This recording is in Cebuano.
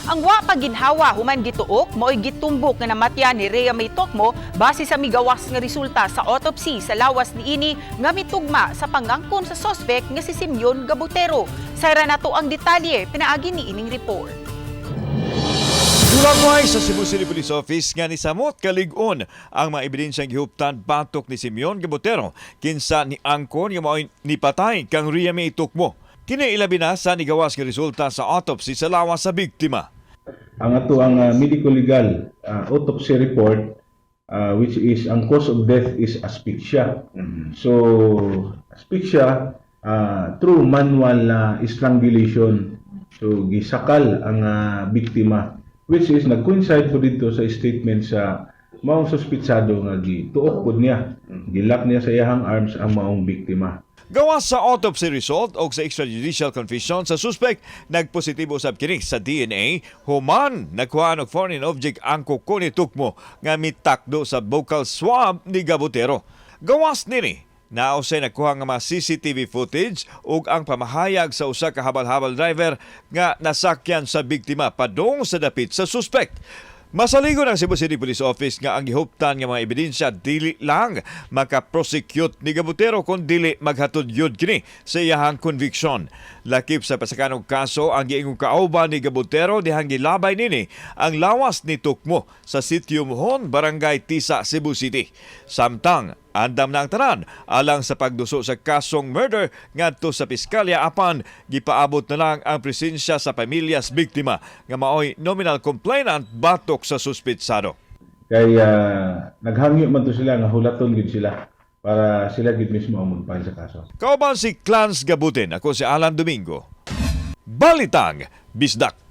Ang wa pa ginhawa human gituok, mao'y gitumbok nga namatyan ni Rhea May Tocmo base sa migawas nga resulta sa autopsy sa lawas niini nga mitugma sa pangangkon sa suspect nga si Simeon Gabutero. Sayran nato ang detalye pinaagi ni ining report. Tulangway sa Cebu City Police Office nga nisamot kalig-on ang mga ebidensyang gihuptan batok ni Simeon Gabutero, kinsa ni angkon nga mao'y nipatay kang Rhea May Tocmo. Kini ilabi na sa nigawas nga resulta sa autopsy sa lawas sa biktima. Ang ato ang medical legal autopsy report, which is ang cause of death is asphyxia. So asphyxia through manual strangulation. So gisakal ang biktima, which is nag-coincide po dito sa statement sa maong suspitsado nga gituok pud niya. Gi-lock niya sa iyahang arms ang maong biktima. Gawas sa autopsy result o sa extrajudicial confession sa suspect, nagpositibo sab kini sa DNA human nakuha og foreign object ang kuko ni Tocmo nga mitakdo sa buccal swab ni Gabutero. Gawas nini, nausay nakuha nga mga CCTV footage ug ang pamahayag sa usa ka habal-habal driver nga nasakyan sa biktima padung sa dapit sa suspect. Masaligon ang Cebu City Police Office nga ang gihuptan nga mga ebidensya dili lang maka-prosecute ni Gabutero kun dili maghatod yun kini sa iyahang conviction. Lakip sa pasakanong kaso ang giingong kauban ni Gabutero dihang gilabay nini ang lawas ni Tocmo sa Sitio Mohon, Barangay Tisa, Cebu City. Samtang andam na ang tanan alang sa pagduso sa kasong murder ngadto sa piskalya, apan gipaabot na lang ang presensya sa pamilyas biktima nga maoy nominal complainant batok sa suspitsado. Kay naghangyo man to sila nga hulaton gid sila para sila gid mismo ang magpahil sa kaso. Kauban si Clans Gabutin, ako si Alan Domingo. Balitang Bisdak.